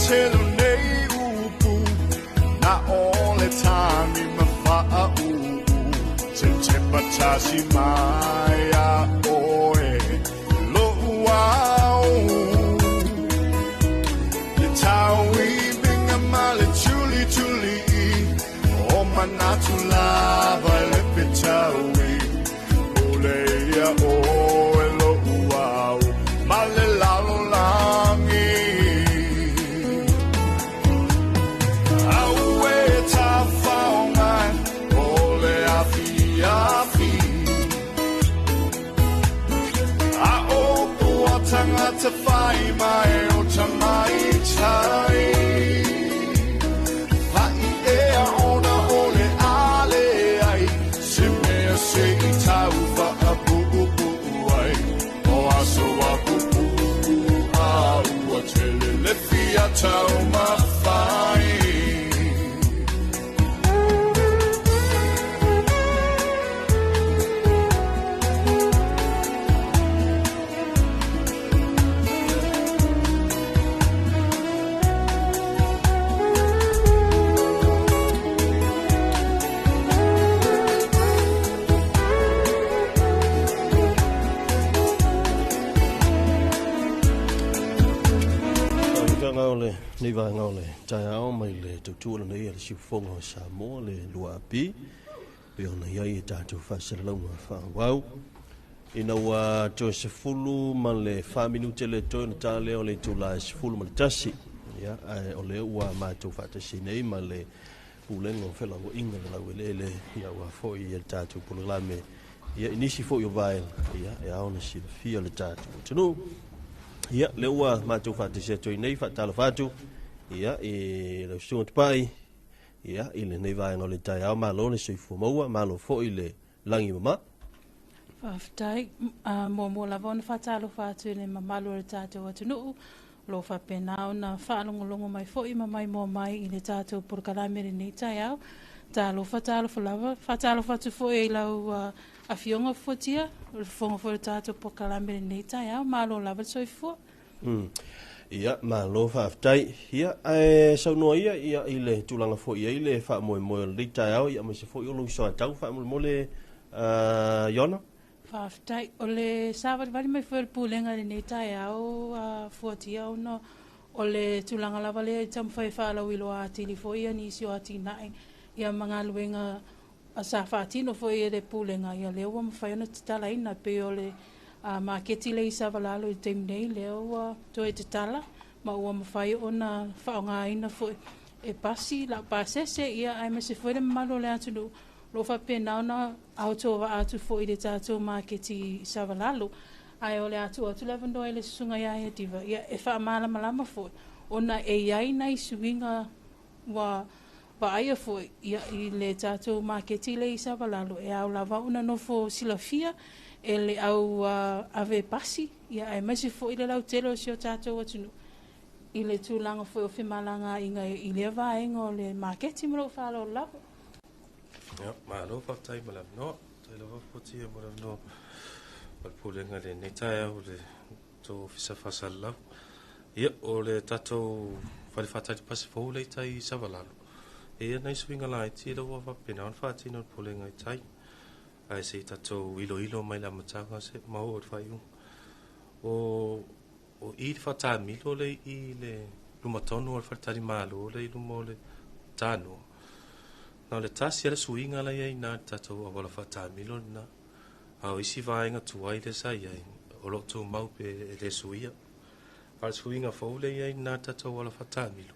tele nei upu na o le tani ma whaau Se te patasi mai a oe lo au Le tau i vinga ma le tuli tuli i O manatu lava le petau i Ole ia oe lo au Ma le lalo langi Au e ta whaongai O le afi afi A o ua tangata whai mai o tamai tai Whai ea ona o le ale ai Se mea se i tau whaapu ai O aso a pupu a ua tele le fia tau mawhai. Vaega o lenei vaega o le taeao mai le tautua lenei a le siufofoga o Samoa le 2AP pei ona i ai e tatou faasalalauga faaauau. Ina ua toe 14 minute le toe ona ta lea o le itula e 11, ia, ae o lea ua matou faatasi nei ma le Pulega o Felauaiga i le Laueleele, ia, aua foi le tatou polokalame, ia, i nisi foi o vaega, ia, e ao ona silafia le tatou atunuu. Ia, lea ua matou faatasi atu ai nei, faatalofa atu, ia, i lau Susuga Tupai, ia, i lenei vaega o le taeao. Malo le soifua maua, malo foi le lagi mama. Faafetai. Muamua lava ona faatalofa atu i le mamalu o le tatou atunuu, o lo o faapena ona faalogologo mai foi ma maimoa mai i le tatou polokalame i lenei taeao. Talofa, talofa lava. Faatalofa atu foi i lau Afioga Fuatia, o le fofoga foi o le tatou polokalame i lenei taeao. Malo lava le soifua. Ia, malo faafetai. Ia, ae saunoa ia, ia, i le tulaga foi i ai le faamoemoe o lenei taeao, ia, aemaise foi o lou soatau faamolemole, Iona. Faafetai. O le savalivali mai foi o le Pulega i lenei taeao, Fuatia, ona o le tulaga lava lea i taumafai e faalauiloa atili foi ia nisi o atinae, ia, ma galuega sa faatino foi e le Pulega, ia, lea ua mafai ona tatalaina e pei o le maketi lea i Savalalo i le taimi nei, lea ua toe tatala ma ua mafai ona faaaogaina foi e pasi laupasese, ia, aemaise foi le mamalu o le atunuu o lo o faapena ona autovaa atu foi i le tatou maketi i Savalalo. Ae o le a tuu atu le avanoa i le susuga ia Hediva, ia, e faamalamalama foi ona e i ai nai suiga ua vaaia foi, ia, i le tatou maketi lea i Savalalo, e ao lava ona nofo silafia e le au ave pasi, ia, aemaise foi le lautele o si o tatou atunuu i le tulaga foi o femalagaaiga i lea vaega o le maketi. Ma lou faaaloalo lava. Ia, malo faafetai mo le avanoa. Faafetai lava Fuatia mo le avanoa o le Pulega i lenei taeao i le tou Ofisa Faasalalau. Ia, o le tatou fale faatali pasi fou lea i tai i Savalalo, e i ai nai suiga laiti lea ua faapena ona faatino e le Pulega i tai. Ae se i tatou iloilo mai le amataga se ma oo i le faaiuga. O i le faatamilo lea i le luma tonu o le faletalimalo lea i luma o le tanoa. Na o le tasi lava le suiga la e i ai i ina i le tatou auala faatamilo lena. A o isi vaega tuai lea sa i ai, o lo o tumau pe e le suia. A o le suiga fou lea e i ai i ina i le tatou auala faatamilo,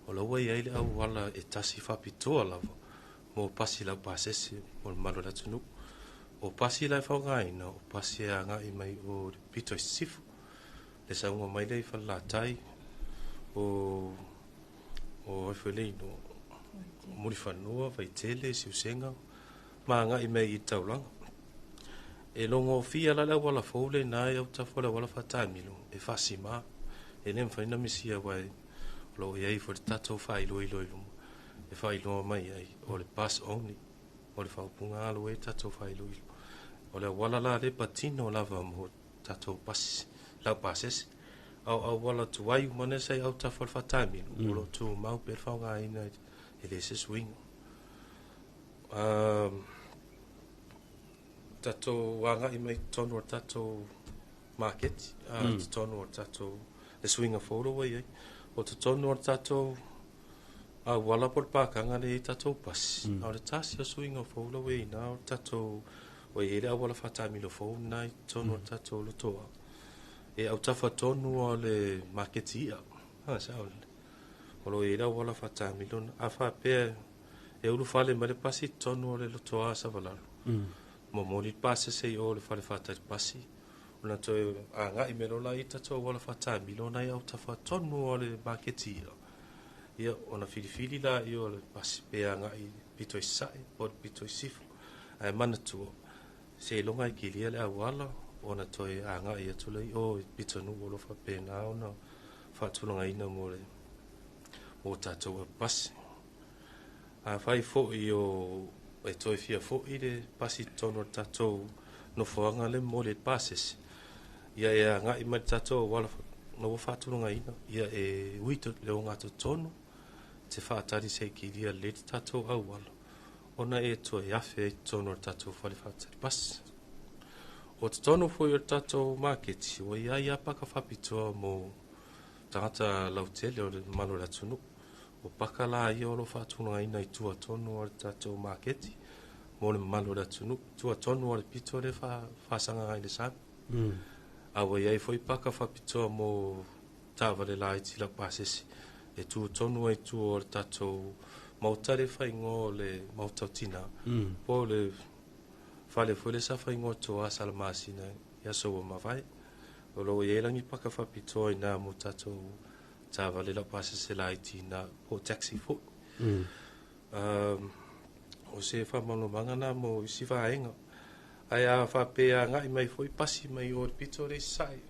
o la ua i ai le auala e tasi faapitoa lava mo pasi laupasese mo le mamalu o le atunuu. O pasi la e faaaogaina, o pasi e agai mai o le pito i sisifo, le sauga mai lea i Falelatai, o ai foi le igoa, o Mulifanua, Vaitele, Siusega, ma agai mai i le taulaga. E logofia la le auala fou lena e autafa o le auala faatamilo, e faasima. E le mafai ona misia, aua o lo o i ai foi le tatou faailoilo i luma, e faailoa mai ai, o le bus only, o le faaupuga alo ai tatou faailoilo. O le auala la le patino lava mo tatou pasi laupasese. A o auala tuai uma nei sa i autafa o le faatamilo, o lo o tumau pea le faaaogaina e le se suiga. Tatou agai mai totonu o le tatou maketi, totonu o le tatou le suiga fou lea ua i ai. O totonu o le tatou auala po o le pakaga lea e i ai tatou pasi, a o le tasi o suiga fou lea ua i ai i ina, o le tatou ua i ai le auala faatamilo fou lena i totonu o le tatou lotoa, e autafa tonu o le maketi i'a. Sao lelei. O lo o i ai le auala faatamilo lena. A faapea e ulufale mai le pasi i totonu o le lotoa Savalalo, momoli le pasese i o le fale faatali pasi, ona toe agai mai loa lea i tatou auala faatamilo na i autafa tonu o le maketi i'a. Ia, ona filifili laia o le pasi pe agai pito i sasae po o le pito i sisifo. Ae manatua, seiloga e kilia le auala ona toe agai atu lea i o i pitonuu o lo o faapena ona faatulagaina mo le mo tatou pasi. Afai foi o e toe fia foi le pasi i totonu o le tatou nofoaga lea e momoli ai le pasese, ia e agai mai le tatou auala na ua faatulagaina, ia e ui le ogatotonu te faatali se i kilia lelei le tatou auala, ona e toe afe ai i totonu o le tatou fale faatali pasi. O totonu foi o le tatou maketi, ua i ai lava paka faapitoa mo tagata lautele o le mamalu o le atunuu. O paka la ia o lo o faatulagaina i tua tonu o le tatou maketi mo le mamalu o le atunuu, tua tonu o le pito lea e faasaga ai i le sami. A ua i ai foi paka faapitoa mo taavale laiti laupasese e tu tonu ai i tua o le tatou maota lea e faaigoa o le Maota o Tina, po o le fale foi lea sa faaigoa Toa Salamasina i aso ua mavae. O lo o i ai la ni paka faapitoa i ina mo tatou taavale laupasese laiti ina, po o taxi foi. O se faamalamalamaga na mo isi vaega. Ae a faapea agai mai foi pasi mai o i le pito lea i sasae,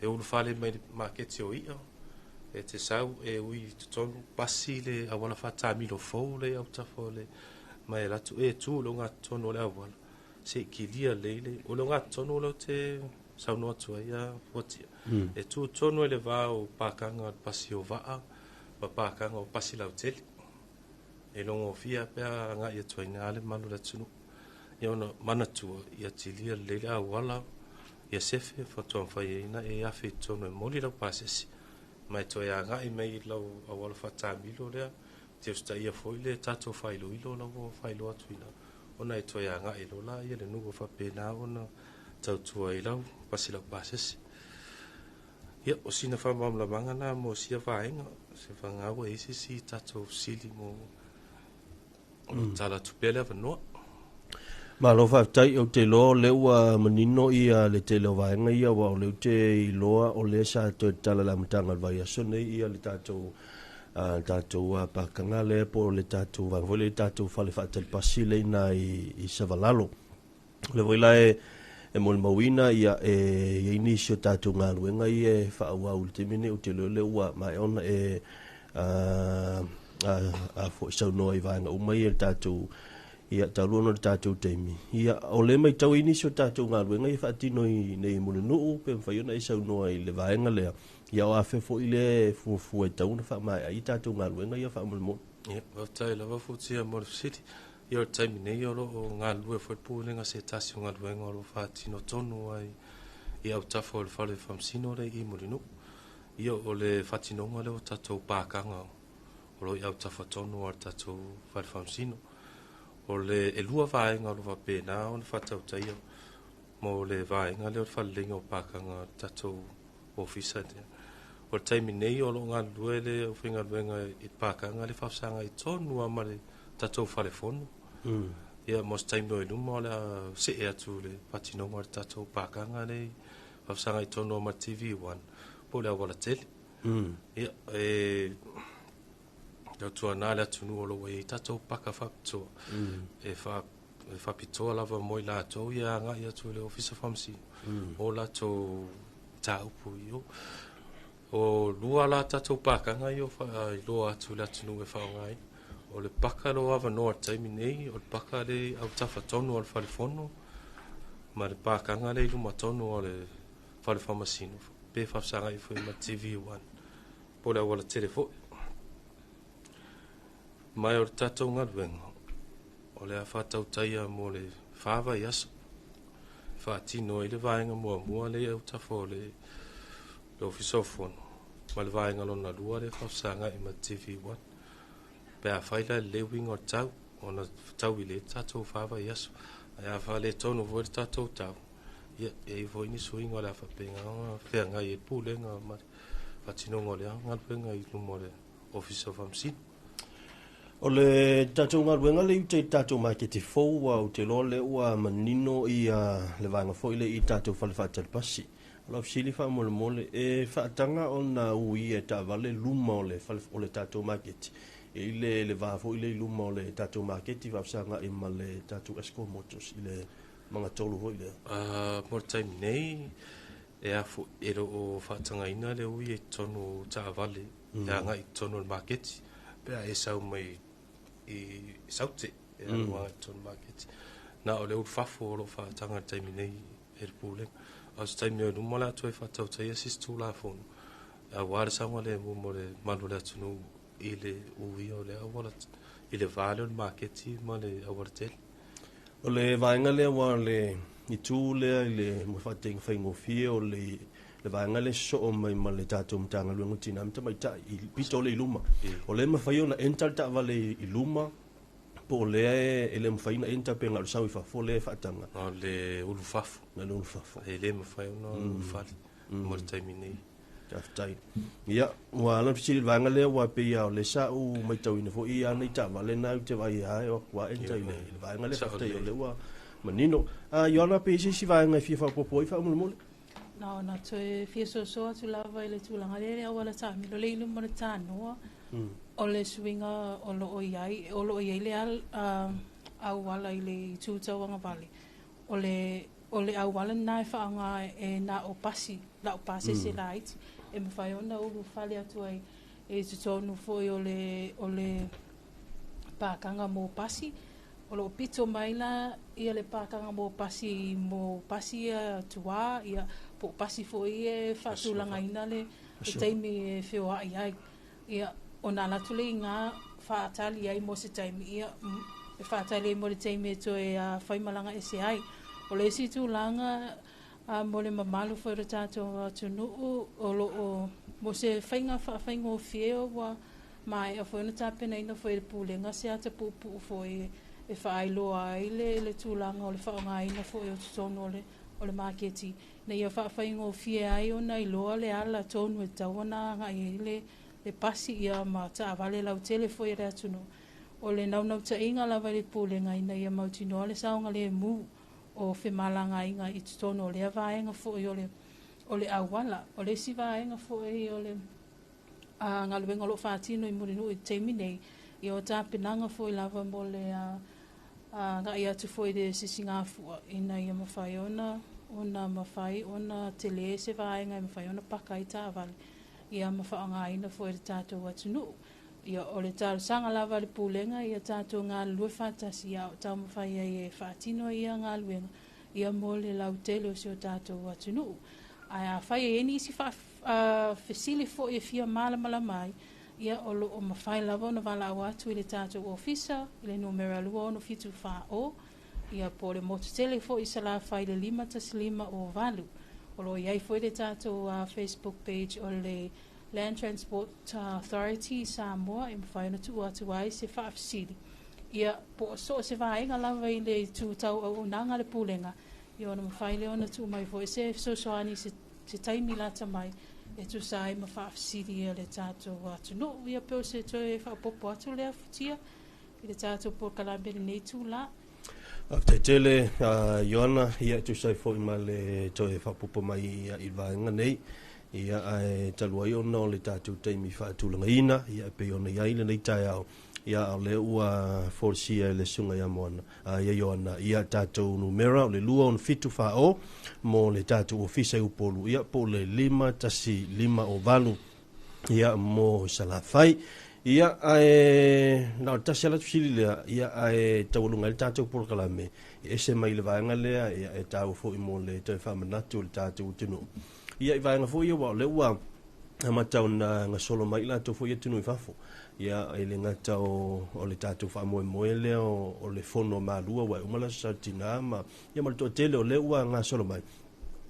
e ulufale mai le maketi o i'a, e te sau e ui i totonu pasi le auala faatamilo fou lea i autafa o le mai alu atu e tu i le ogatotonu o le auala, se i kilia lelei le, o le ogatotonu lea ou te saunoa atu ai ia Fuatia. E tu tonu ai le va o pakaga o le pasi o vaa ma pakaga o pasi lautele. E logofia pe a agai atu ai i ina le mamalu o le atunuu. Ia ona manatua, ia tilia lelei le auala, ia sefe faatoa mafai ai ona e afe i totonu e momoli lau pasese, ma e toe agai mai i lau auala faatamilo lea, te usitaia foi le tatou faailoilo la ua faailoa atu i ina, ona e toe agai loa laia i le nuu e faapena ona tautua ai lau pasi laupasese. Ia, o sina faamalamalamaga na mo sia vaega, se vagana ua i ai se isi tatou fesili mo o lo o tatala atu pea le avanoa. Malo faafetai, ou te iloa o lea ua manino ia le tele o vaega ia, aua o lea ou te iloa o lea sa toe tatala i le amataga o le vaiaso nei ia le tatou tatou pakaga lea po o le tatou vaega foi lea, le tatou fale faatali pasi lea i ina i Savalalo. O lea foi la e molimauina ia e i ai nisi o tatou galuega ia e faaauau i le taimi lenei, ou te iloa o lea ua maea ona e foi saunoa i vaega uma ia i le tatou ia talu ona o le tatou taimi. Ia o lea e matau ai nisi o tatou galuega ia e faatino i nei i Mulinuu, pe mafai ona e saunoa i le vaega lea, ia o afea foi lea e fuafua e tatau ona faamaea ai tatou galuega ia faamolemole. Ia, faafetai lava Fuatia mo le fesili. Ia o le taimi nei o lo o galulue foi le Pulega se tasi o galuega o lo o faatino tonu ai i autafa o le fale faamasino lea i Mulinuu. Ia o le faatinoga lea o tatou pakaga o lo o i autafa tonu o le tatou fale faamasino. O le e lua vaega o lo o faapena ona faatautaia mo le vaega lea o le faaleleiga o pakaga o le tatou ofisa lea. O le taimi nei o lo o galulue le aufaigaluega i le pakaga lea e faafesagai tonu lava ma le tatou fale fono. Ia mo se taimi o i luma o le a see atu i le faatinoga o le tatou pakaga lea e faafesagai tonu lava ma le TV1 po o le auala tele. Ia, e tautuana le atunuu o lo o ua i ai tatou paka faapitoa, e faapitoa lava mo i latou ia agai atu i le Ofisa Faamasino mo latou mataupu i o. O lua la tatou pakaga ia o faailoa atu i le atunuu e faaaogaina. O le paka o lo o avanoa i le taimi nei, o le paka lea i autafa tonu o le fale fono, ma le pakaga lea i luma tonu o le fale faamasino. Pe faafesagai foi ma TV1 po o le auala tele foi. Ma o le tatou galuega o le a faatautaia mo le 4 vaiaso faatino ai le vaega muamua lea i autafa o le Ofisa o Fono ma le vaega lona lua lea faafesagai ma TV1. Pe afai la e lelei uiga o le tau, ona tau i le tatou 4 vaiaso. Ae a faaletonu foi le tatou tau, ia, e i ai foi ni suiga o le a faapena ona feagai ai le Pulega ma le faatinoga o lea galuega i luma o le Ofisa o Faamasino. O le tatou galuega lea i uta i le tatou maketi fou, ua ou te iloa o lea ua manino ia le vaega foi lea i tatou fale faatali pasi. O lau fesili faamolemole, e faataga ona uia e taavale luma o le fale o le tatou maketi? E i ai le va foi lea i luma o le tatou maketi faafesagai ma le tatou Escort Motors i le magatolu foi lea. Mo le taimi nei, e a foi, e le o faatagaina le ui i totonu o taavale e agai i totonu o le maketi, pe a e sau mai i Saute e alu agai i totonu o le maketi. Na o le ulufafo o lo o faataga i le taimi nei e le Pulega. A o se taimi o i luma o le a toe faatautaia se isi Tulafono aua le saogalemu mo le mamalu o le atunuu i le uia o le auala i le va lea o le maketi ma le auala tele. O le vaega lea aua o le itu lea i le faataitaiga faigofie o le vaega lea sosoo mai ma le tatou Matagaluega o Tina ma Tamaitai i pito lea i luma. O lea e mafai ona enter le taavale i luma po o lea e le mafai ona enter pe na o le sau i fafo lea e faataga. O le ulufafo. Na le ulufafo. E le mafai ona ulufale mo le taimi nei. Faafetai. Ia, ua ala ona fesili i le vaega lea, aua e pei lava o lea sa ou matauina foi ia ana i taavale na ou te vaai lava e o atu lava enter i le vaega lea. Faafetai o lea ua manino. Ioana, pe i ai se isi vaega e fia faaopoopo ai faamolemole? Na ona toe fia sosoa atu lava i le tulaga lea i le auala taamilo lea i luma o le tanoa, o le suiga o lo o i ai, o lo o i ai le auala i le itu tauagavale, o le O le auala lena e faaaoga e na o pasi, lau pasese laiti, e mafai ona ulufale atu ai i totonu foi o le, o le pakaga mo pasi. O lo o pito mai la ia le pakaga mo pasi mo pasi ia tuā, ia, po o pasi foi ia e faatulagaina le taimi e feoai ai. Ia, ona alu atu lea i ina faatali ai mo se taimi, ia, e faatali ai mo le taimi e toe faimalaga ese ai. O le isi tulaga mo le mamalu foi o le tatou atunuu, o lo o mo se faiga faafaigofie ua maea foi ona tapenaina foi e le Pulega se ata puupuu foi e faailoa ai le tulaga o le faaaogaina foi o totonu o le maketi, ina ia faafaigofie ai ona iloa le ala tonu e tatau ona agai ai le pasi ia ma taavale lautele foi a le atunuu. O le naunautaiga lava i le Pulega ina ia mautinoa le saogalemu o femalagaaiga i totonu o lea vaega foi o le auala. O le isi vaega foi o le galuega o lo o faatino i Mulinuu i le taimi nei, ia o tapenaga foi lava mo le agai atu foi i le sisigafua ina ia mafai ona mafai ona tele se vaega e mafai ona paka ai taavale ia ma faaaogaina foi e le tatou atunuu. Ia, o le talosaga lava a le Pulega ia tatou galulue faatasi ia o taumafai ai e faatino ia galuega ia mo le lautele o si o tatou atunuu. Ae afai e i ai nisi fesili foi e fia malamalama ai, ia o lo o mafai lava ona valaau atu i le tatou ofisa i le numera 2674 ia po o le motu tele foi i Salafai i le 51508. O lo o i ai foi le tatou Facebook page o le Land Transport Authority Samoa e mafai ona tuu atu ai se faafesili ia po o so o se vaega lava i le itu tau auaunaga a le Pulega, ia ona mafai lea ona tuu mai foi se fesoasoani i se taimi lata mai e tusa ai ma faafesili a le tatou atunuu. Ia pe o se toe faaopoopo atu lea futia i le tatou polokalame i lenei itula. Faafetai tele Ioana, ia e tusa ai foi ma le toe faaopoopo mai i le vaega nei. Ia ae talu ai ona o le tatou taimi faatulagaina, ia e pei ona i ai lenei taeao, ia o lea ua folasia e le Susuga ia Moana, ia Ioana, ia tatou numera o le 267 40 mo le tatou ofisa i Upolu, ia po o le 51508 ia mo Salafai. Ia ae na o le tasi lava le fesili lea, ia ae taualuga ai le tatou polokalame, e ese mai le vaega lea, ia e taua foi mo le toe faamanatu o le tatou atunuu. Ia i vaega foi ia aua o lea ua amata ona gasolo mai i latou foi atunuu i fafo. Ia e le gata o, o le tatou faamoemoe lea o, o le fono a Malua aua e uma le Aso Sa Tina ma, ia ma le toatele o lea ua gasolo mai.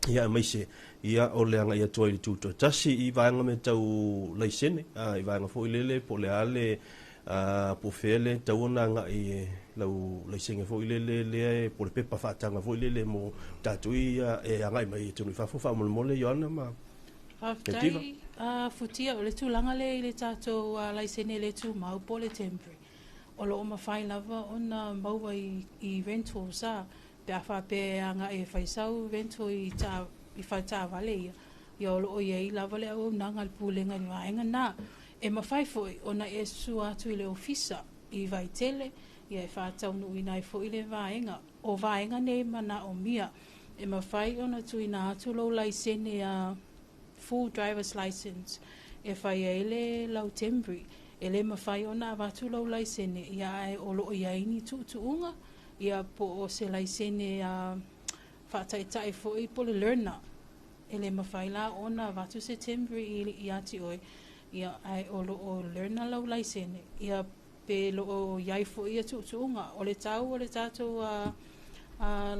Ia aemaise ia o le agai atu ai i le tutoatasi i vaega mea tau laisene, a, i vaega foi lele po o le a le a, po o fea le tatau ona agai e lau laisene foi lele lea e po o le pepa faataga foi lele mo tatou ia e agai mai atunuu i fafo faamolemole Ioana ma Ketiva. Faafetai a Futia, o le tulaga lea i le tatou laisene le tumau po o le temporary, o lo o mafai lava ona maua i rentals a, pe a faapea e agai e fai sau rental i ta i faletaavale ia, ia o lo o i ai lava le auaunaga a le Pulega i le vaega lena. E mafai foi ona e sua atu i le ofisa i Vaitele, ia e faataunuuina ai foi le vaega. O vaega nei e manaomia, e mafai ona tuuina atu lou laisene a full driver's license e fai ai le lau temporary. E le mafai ona avatu lou laisene, ia ae o lo o i ai ni tuutuuga, ia po o se laisene a faataitai foi po o le learner. E le mafai la ona avatu se temporary ia te oe, ia ae o lo o learner lau laisene, ia pe lo o i ai foi ia tuutuuga. O le tau o le tatou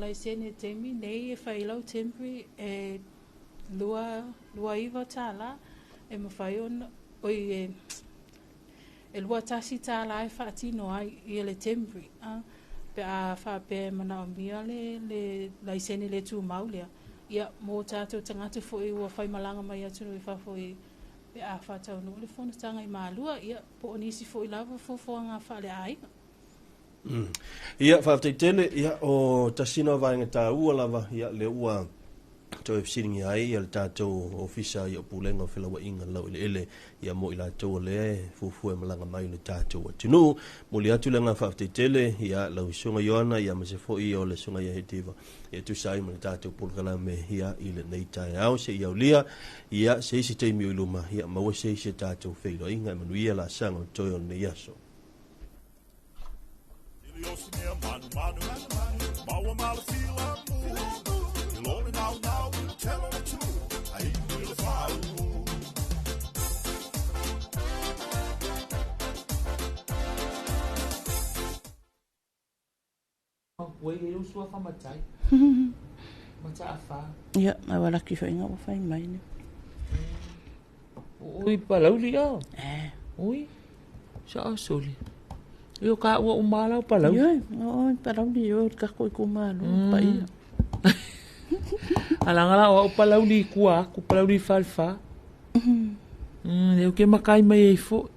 laisene taimi nei e fai lau temporary e $29 e mafai ona, oi e, e $21 e faatino ai ia le temporary, a, pe a faapea e manaomia le laisene le tumau lea, ia mo tatou tagata foi ua faimalaga mai atunuu i fafo i pe a faataunuu le fonotaga i Malua, ia po o nisi foi lava fuafuaga faaleaiga. Ia, faafetai tele, ia, o tasi lena o vaega taua lava, ia, lea ua toe fesiligia ai ia le tatou ofisa ia o Pulega o Felauaiga i le Laueleele, ia mo i latou o lea e fuafua e malaga mai i le tatou atunuu. Momoli atu le agaga faafetai tele ia lau Susuga Ioana ia aemaise foi o le Susuga ia Hediva e tusa ai ma le tatou polokalame ia i lenei taeao seia aulia ia se isi taimi o i luma ia maua se isi a tatou feiloaiga. E manuia laasaga o toe o lenei aso. Ia, a ua laki foi ina ua fai mai ne. Ui palauli o. Eh. Ui. Sa soli. Io ka ua umala o palauli. Ioe, o palauli io ka ko ku malu pa ia. Alanga la o palauli kua, ku palauli falfa. Leo ke makai mai ei fo.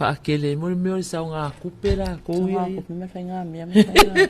Whaakele mo le mea o le saoga kupe la ko ia. Ko me whainga mea me whainga.